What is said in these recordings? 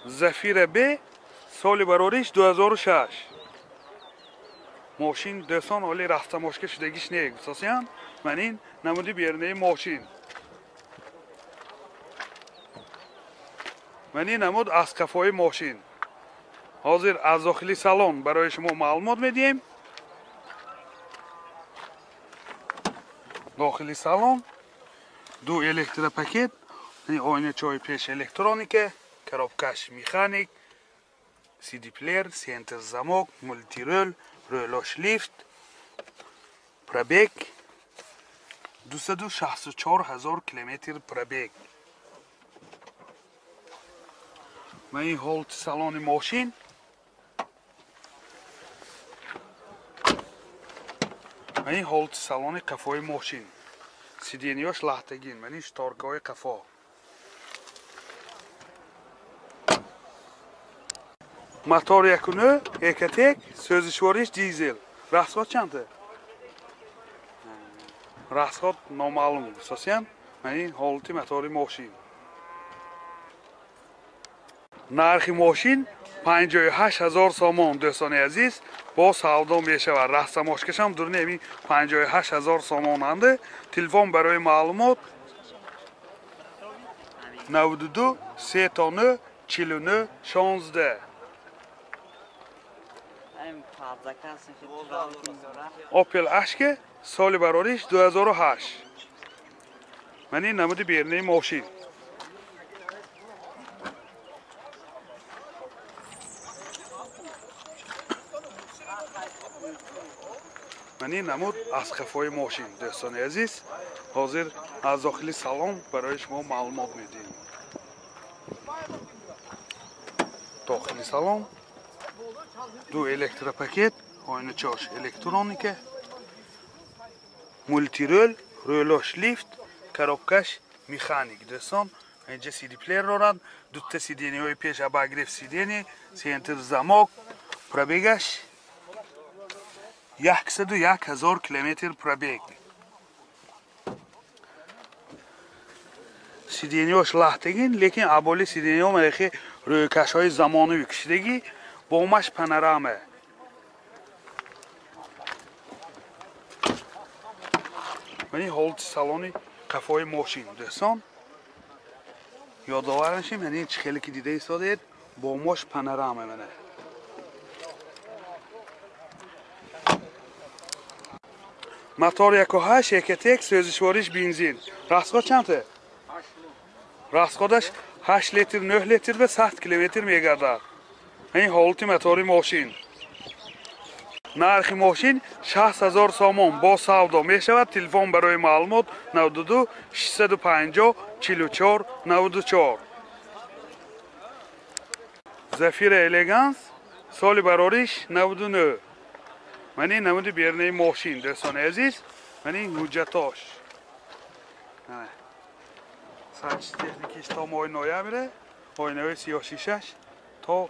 Зафира Б соли барориш 2006. Мошин дӯстон оли рафтамошка шудагиш не гуфтосиян. Ман ин намуди берунаи мошин. Ман ин намуд аз қафои мошин. Ҳозир аз дохили салон барои шумо маълумот медиҳем. Дохили салон ду электропакет, оиначаҳои пеш электроника, коробкаш механик, CD-плеер, центр замок, мультирул, рӯлош лифт, пробег 264 ҳазор километр пробег. Ман ин ҳолати салони мошин. Ман ин ҳолати салони қафои мошин. Сиденьяш лаҳтагин, ман ин шторкаҳои қафо. Мотор 1.9 Экотек, сӯзишвориш дизел. Расход чанд? Расход номаълум гуфтосиян. Ман ин ҳолати мотори мошин. Нархи мошин 58 ҳазор сомон дӯстони азиз, бо савдо мешавад. Растамошкашам дуруни ҳамин 58 ҳазор сомонанд. Телефон барои маълумот 92 39 49 16. Opel Ashke соли барориш 2008. Ман ин намуди берунаи мошин. Ман ин намуд аз қафои мошин дӯстони азиз. Ҳозир аз дохили салон барои шумо маълумот медиҳем. Дохили салон ду электропакет, оиначаҳош электроника, мультирул, рӯлош лифт, коробкаш механик. Дӯстон, инҷа CD-плеер дорад, дута сиденьяҳои пеш обогрев сиденье, центр замок, пробегаш 101 ҳазор километр пробег. Сиденьяш лаҳтагин, лекин аболи сиденьяҳо марехи рӯйкашҳои замонавӣ кишидагӣ, бомаш панорама. Ман ин ҳолати салони қафои мошин дӯстон. Ёдовар мешем, ман ин чӣ хеле ки дида истодаед, бомаш панорама мана. Мотор 1.8 Экотек, сӯзишвориш бензин. Расход чанд? Расходаш 8 литр, 9 литр ва 100 километр мегардад. Ин ҳолати мотори мошин. Нархи мошин 60 ҳазор сомон бо савдо мешавад. Телефон барои маълумот 92 650 44 94. Зафира Элеганс соли барориш 99. Ман ин намуди берунаи мошин дӯстони азиз. Ман ин ҳуҷҷатош. Санҷиши техникиш то моҳи ноябре, оинаҳои сиёҳшишаш то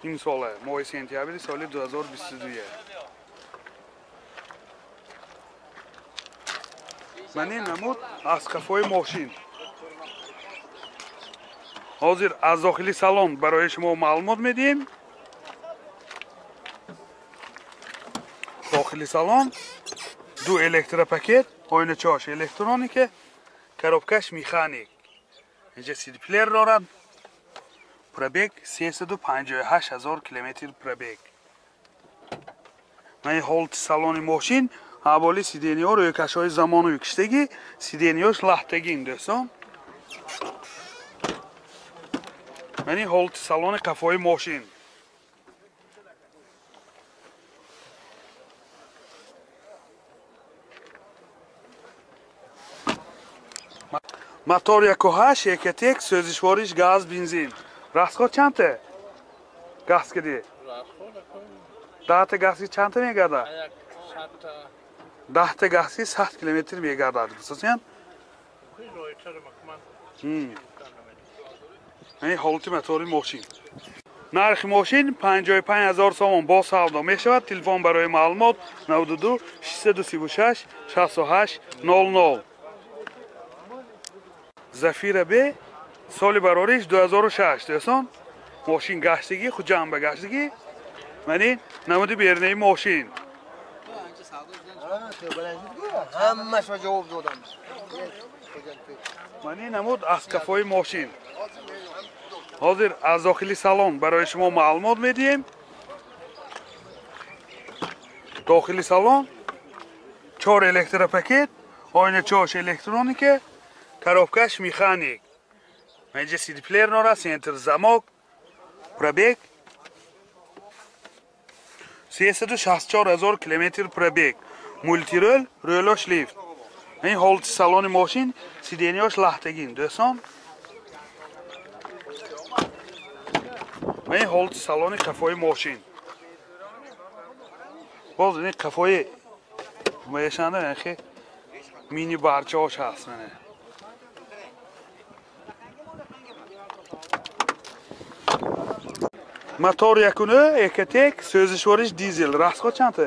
ин сола, моҳи сентябри соли 2022. Ман ин намуд аз қафои мошин. Ҳозир аз дохили салон барои шумо маълумот медиҳем. Дохили салон ду электропакет, оиначаҳош электроника, коробкаш механик. Инҷа CD-плеер дорад. Пробег 358 ҳазор километр пробег. Ман ин ҳолати салони мошин, ҳаволи сиденьяҳо рӯйкашҳои замонавӣ киштагӣ, сиденьяҳош лаҳтагин дӯстон. Ман ин ҳолати салони қафои мошин. Мотор 1.8 Экотек, сӯзишвориш газ, бензин. Расход чандта? Газ киди? Даҳта газки чандта мегардад? Даҳта газки 100 километр мегардад. Гуфтосиян? Ин ҳолати мотори мошин. Нархи мошин 55 ҳазор сомон бо савдо мешавад. Телефон барои маълумот 92 636 68 00. Зафира Б соли барориш 2006 дӯстон. Мошин гаштагӣ, Хуҷанд ба гаштагӣ. Мани намуди берунаи мошин. Ҳамааш ҷавоб додам. Мани намуд аз қафои мошин. Ҳозир аз дохили салон барои шумо маълумот медиҳем. Дохили салон 4 электропакет, оиначаош электроника, коробкаш механик. Инҷа CD-плеер дорад, центр замок, пробег 364 ҳазор километр пробег, мултирол, рӯлош лифт. Ин ҳолати салони мошин, сиденияш лаҳтагин, дӯстон. Ин ҳолати салони қафои мошин. Боз ин қафои мешанда хе мини барчаош ҳаст. Мотор якуна, Ecotec, сӯзишвориш дизел. Расход чанд?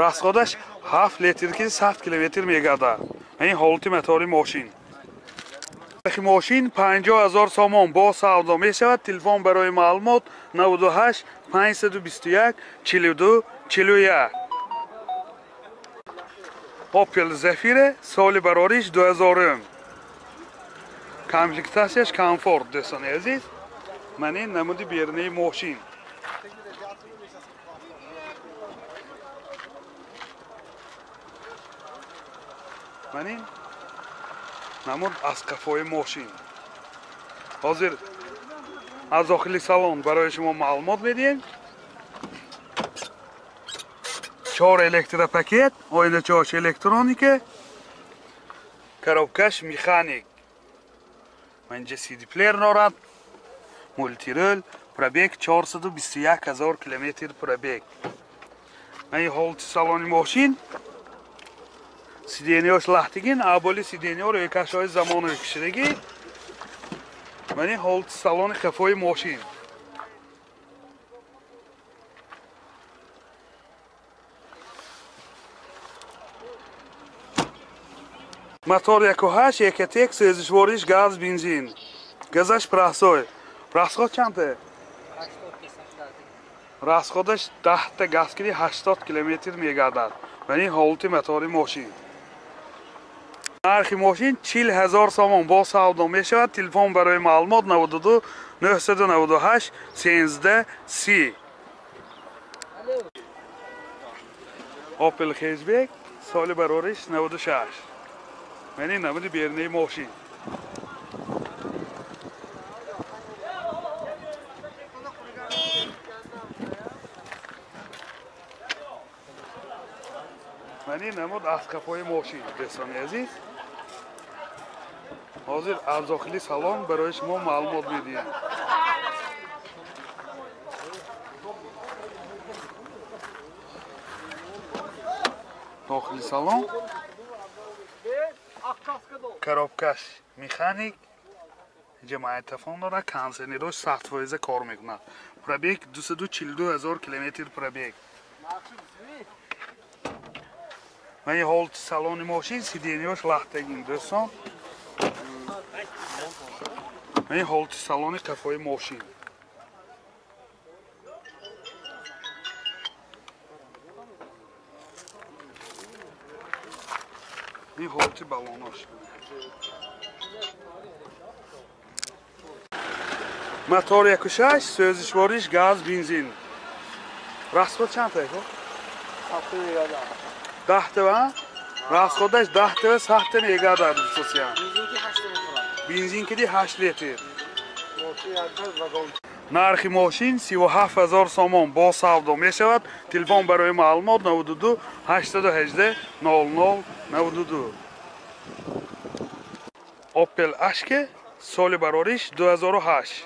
Расходаш 7 литр ки 100 километр мегардад. Ин ҳолати мотори мошин. Мошин 50 ҳазор сомон бо савдо мешавад. Телефон барои маълумот 98 521 42 41. Opel Zafira соли барориш 2000. Комплектатсияш комфорт, дӯстони азиз. Ман ин намуди берунаи мошин. Ман ин намуд аз қафои мошин. Ҳозир аз дохили салон барои шумо маълумот медиҳем. 4 электропакет, оиначаош электроника, коробкаш механик. Инҷа CD-плеер дорад, мултирол, пробег 421 ҳазор километр пробег. Ин ҳолати салони мошин, сиденияш лаҳтагин, аболи сиденияҳо рӯйкашҳои замонави кишидагӣ. Ман ин ҳолати салони қафои мошин. Мотор 1.8 Ecotec, сӯзишвориш газ, бензин. Газаш прасой. Расход чанд? Расходаш 10 та газ киди 80 километр мегардад. Ман ин ҳолати мотори мошин. Нархи мошин 40 ҳазор сомон бо савдо мешавад. Телефон барои маълумот 92 998 13 30. Opel Hatchback соли барориш 96. Ман ин намуди берунаи мошин. Ман ин намуд аз қафои мошин, дӯстони азиз. Ҳозир аз дохили салон барои шумо маълумот медиҳем. Дохили салон коробкаш механик, инҷа магнитофон дорад, кондиционерош 100% кор мекунад. Пробег 242 ҳазор километр пробег. Ман ин ҳолати салони мошин, сиденияш лаҳтагин, дӯстон. Ман ин ҳолати салони қафои мошин. Ин ҳолати балонош. Мотор 1.6, сӯзишвориш газ, бензин. Расход чанд та? 10 та, расходаш 10 та, 7 та мегардад, дӯстон. Бензин киди 8 литр. Нархи мошин 37 ҳазор сомон бо савдо мешавад. Телефон барои маълумот 92 818 00 92. Opel Ashke соли барориш 2008.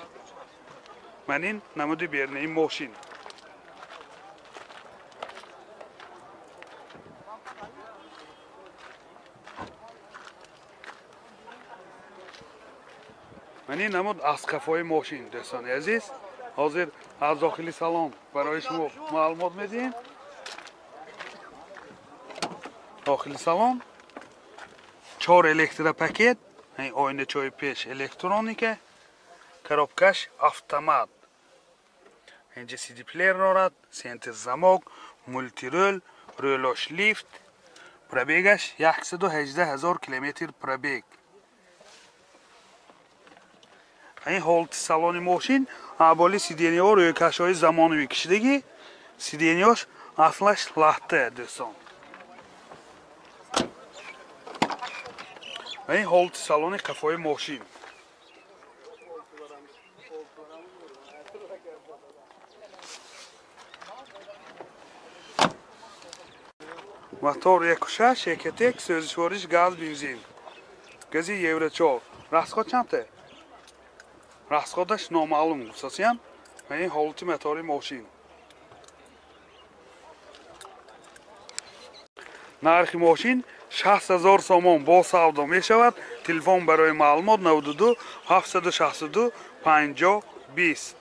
Ман ин намуди берунаи мошин. Ман ин намуд аз қафои мошин, дӯстони азиз. Ҳозир аз дохили салон барои шумо маълумот медиҳем. Дохили салон 4 электропакет, оиначаҳои пеш электроника, Коробкаш автомат. Инҷа CD плеер дорад, центр замок, мультирул, рулош лифт. Пробегаш 118 000 километр пробег. Ин ҳолати салони мошин аболи сиденьяҳо рӯйкашҳои замонавӣ кишидагӣ, сиденьяш аслаш лахта дӯстон. Ин ҳолати салони қафои мошин. Мотор 1.6 Ecotec, сӯзишвориш газ бензин. Гази Евро 4. Расход чандта? Расходаш номаълум гуфтасиям. Ин ҳолати мотори мошин. Нархи мошин 60 000 сомон бо савдо мешавад. Телефон барои маълумот 92 762 50 20.